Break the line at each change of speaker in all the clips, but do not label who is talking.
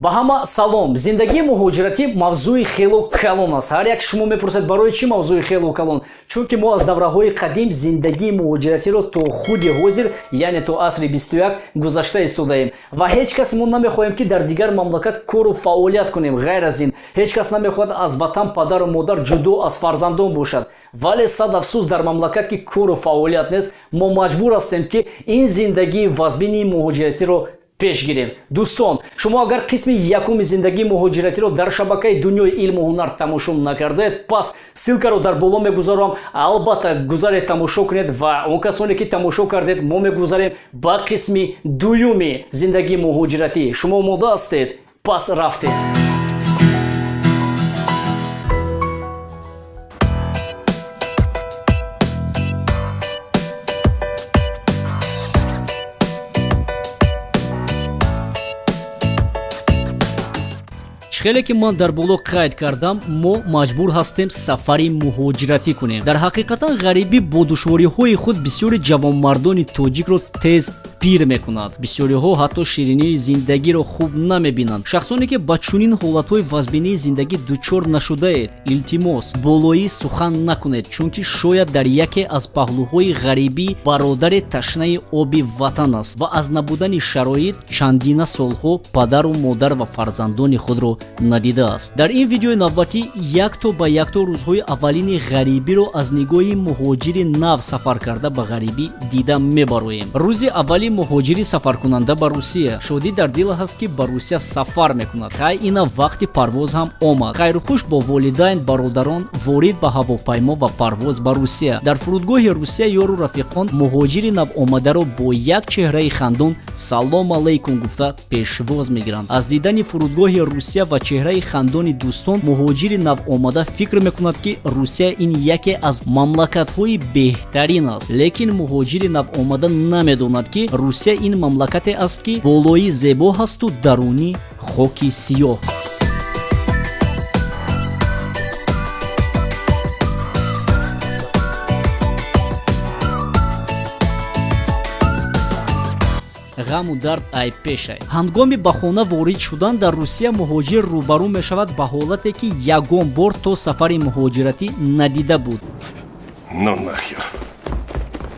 Ба ҳама салом. Зиндагии муҳоҷиратӣ мавзӯи хело калон аст. Ҳар як шумо мепурсед, барои чӣ мавзӯи хело калон? Чунки мо аз давраҳои қадим зиндагии муҳоҷиратиро то худи ҳозир, яъне то асри 21 гузашта истодаем ва ҳеҷ кас мо намехоҳем, ки дар дигар мамлакат кору фаъолият кунем. Ғайр аз ин, ҳеҷ кас намехоҳад аз ватан, падару модар ҷудо аз фарзандон бошад. Вале сад афсӯс, дар мамлакат ки кору фаъолият нест, мо маҷбур ҳастем, ки ин зиндагии вазбини муҳоҷиратиро пеш гирем. Дӯстон, шумо агар қисми якуми зиндагии муҳоҷиратиро дар шабакаи Дунёи илму ҳунар тамошо накардаед, пас ссылкаро дар боло мегузорам, албатта гузаред, тамошо кунед. Ва он касоне ки тамошо кардед, мо мегузарем ба қисми дуюми зиндагии муҳоҷиратӣ. Шумо омода ҳастед? Пас рафтед. Хеле ки ман дар боло қайд кардам, мо маҷбур ҳастем сафари муҳоҷиратӣ кунем. Дар ҳақиқатан ғарибӣ бо душвориҳои худ бисёри ҷавонмардони тоҷикро тез пир мекунад. Бисёриҳо ҳатто ширинии зиндагиро хуб намебинанд. Шахсоне ки ба чунин ҳолатҳои вазбинии зиндагӣ дучор нашудаед, илтимос, болоӣ сухан накунед, чунки шояд дар яке аз паҳлӯҳои ғарибӣ бародаре ташнаи оби ватан аст ва аз набудани шароит чандина солҳо падару модар ва фарзандони худро надидааст. Дар ин видеои навбатӣ якто ба якто рӯзҳои аввалини ғарибиро аз нигоҳи муҳоҷири нав сафар карда ба ғарибӣ дида мебароем. Рӯзи аввали муҳоҷири сафаркунанда ба Русия. Шодӣ дар дил ҳаст, ки ба Русия сафар мекунад. Хай, ина вақти парвоз ҳам омад. Хайрухуш бо волидайн, бародарон ворид ба ҳавопаймо ва парвоз ба Русия. Дар фурудгоҳи Русия ёру рафиқон муҳоҷири навомадаро бо як чеҳраи хандон салом алайкум гуфта пешвоз мегиранд. Аз дидани фурудгоҳи Русия ва чеҳраи хандони дӯстон муҳоҷири навомада фикр мекунад, ки Русия ин яке аз мамлакатҳои беҳтарин аст. Лекин муҳоҷири навомада намедонад, ки Русия ин мамлакате аст, ки болоӣ зебо ҳасту дарунӣ хоки сиёҳ. Ғаму дард ай пешай. Ҳангоми ба хона ворид шудан дар Русия муҳоҷир рӯбарӯ мешавад ба ҳолате, ки ягон бор то сафари муҳоҷиратӣ надида буд.
Ну нахер.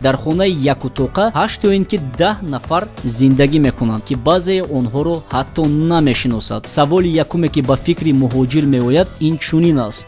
Дар хонаи якутоқа 8 то ин ки 10 нафар зиндагӣ мекунанд, ки баъзеи онҳоро ҳатто намешиносад. Саволи якуме, ки ба фикри муҳоҷир меояд, ин чунин аст: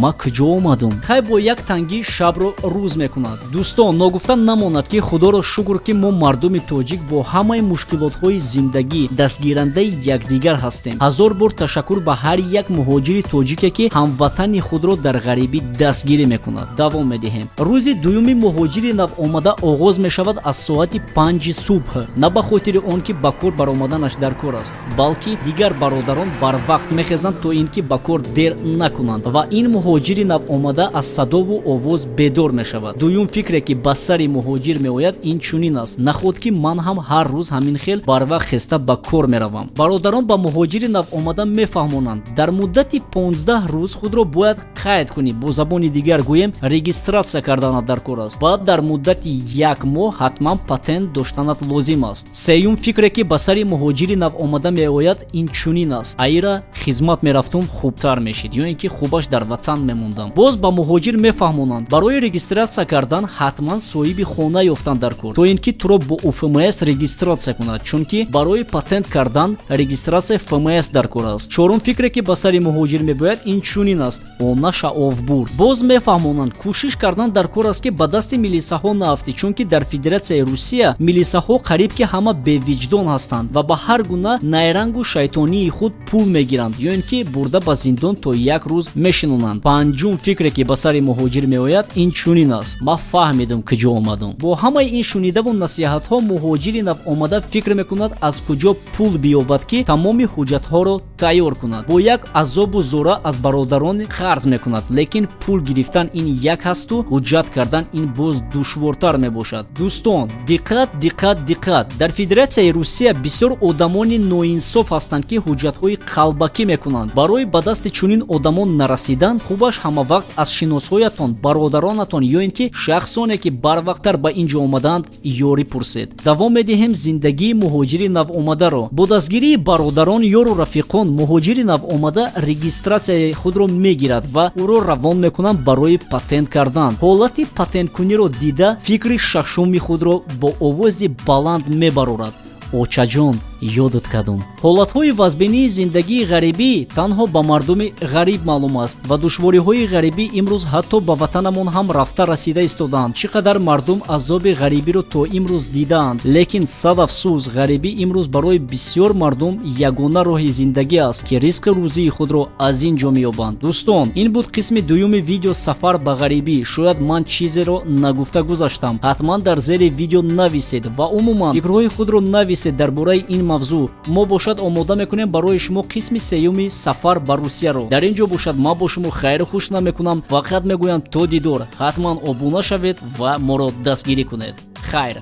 ма куҷо омадум? Хай, бо як тангӣ шабро рӯз мекунад. Дӯстон, ногуфта намонад, ки худоро шукр, ки мо мардуми тоҷик бо ҳамаи мушкилотҳои зиндагӣ дастгирандаи якдигар ҳастем. Ҳазор бор ташаккур ба ҳар як муҳоҷири тоҷике, ки ҳамватани худро дар ғарибӣ дастгирӣ мекунад. Давом медиҳем. Рӯзи дуюми муҳоҷири навомада оғоз мешавад аз соати 5 субҳ. На ба хотири он, ки ба кор баромаданаш дар кор аст, балки дигар бародарон барвақт мехезанд, то ин ки ба кор дер накунанд ва ин муҳоҷири навомада аз садову овоз бедор мешавад. Дуюм фикре, ки ба сари муҳоҷир меояд, ин чунин аст: наход ки ман ҳам ҳар рӯз ҳамин хел барвақт хеста ба кор меравам. Бародарон ба муҳоҷири навомада мефаҳмонанд: дар муддати 15 рӯз худро бояд қайд кунӣ, бо забони дигар гӯем, регистратсия карданат дар кор аст. Баъд дар муддати як моҳ ҳатман патент доштанат лозим аст. Сеюм фикре, ки ба сари муҳоҷири навомада меояд, ин чунин аст: аира хизмат мерафтум, хубтар мешид, ё ин ки хубаш дар ватан мемондам. Боз ба муҳоҷир мефаҳмонанд: барои регистратсия кардан ҳатман соҳиби хона ёфтан дар кор, то ин ки туро бо УФМС регистратсия кунад, чунки барои патент кардан регистратсияи ФМС дар кор аст. Чорум фикре, ки ба сари муҳоҷир мебояд, ин чунин аст: онаша овбур. Боз мефаҳмонанд: кӯшиш кардан дар кор аст, ки ба дасти милисаҳо наафтӣ, чунки дар Федератсияи Русия милисаҳо қариб ки ҳама бевиҷдон ҳастанд ва ба ҳар гуна найрангу шайтонии худ пул мегиранд ё ин ки бурда ба зиндон то як рӯз мешинонанд. Панҷум фикре, ки ба сари муҳоҷир меояд, ин чунин аст: ма фаҳмидам, куҷо омадам. Бо ҳамаи ин шунидаву насиҳатҳо муҳоҷири навомада фикр мекунад, аз куҷо пул биёбад, ки тамоми ҳуҷҷатҳоро тайёр кунад. Бо як азобу зора аз бародарон қарз мекунад, лекин пул гирифтан ин як ҳасту ҳуҷҷат кардан ин боз душвортар мебошад. Дӯстон, диққат, диққат, диққат! Дар Федератсияи Русия бисёр одамони ноинсоф ҳастанд, ки ҳуҷҷатҳои қалбакӣ мекунанд. Барои ба дасти чунин одамон нарасидан Хубаш ҳама вақт аз шиносҳоятон, бародаронатон ё ин ки шахсоне ки барвақттар ба ин ҷо омадаанд ёрӣ пурсед. Давом медиҳем зиндагии муҳоҷири навомадаро. Бо дастгирии бародарон, ёру рафиқон муҳоҷири навомада регистратсияи худро мегирад ва ӯро равон мекунанд барои патент кардан. Ҳолати патенткуниро дида фикри шашуми худро бо овози баланд мебарорад: очаҷон, ёдат кардум. Ҳолатҳои вазбинии зиндагии ғарибӣ танҳо ба мардуми ғариб маълум аст ва душвориҳои ғарибӣ имрӯз ҳатто ба ватанамон ҳам рафта расида истодаанд. Чӣ қадар мардум азоби ғарибиро то имрӯз дидаанд, лекин сад афсӯс, ғарибӣ имрӯз барои бисёр мардум ягона роҳи зиндагӣ аст, ки ризқи рӯзии худро аз ин ҷо меёбанд. Дӯстон, ин буд қисми дуюми видео сафар ба ғарибӣ. Шояд ман чизеро нагуфта гузаштам. Ҳатман дар зери видео нависед ва умуман фикрҳои худро нависед дар бораи ин мавзӯъ. Мо бошад омода мекунем барои шумо қисми сеюми сафар ба Русияро. Дар ин ҷо бошад ман бо шумо хайру хуш намекунам, фақат мегӯям то дидор. Ҳатман обуна шавед ва моро дастгирӣ кунед. Хайр.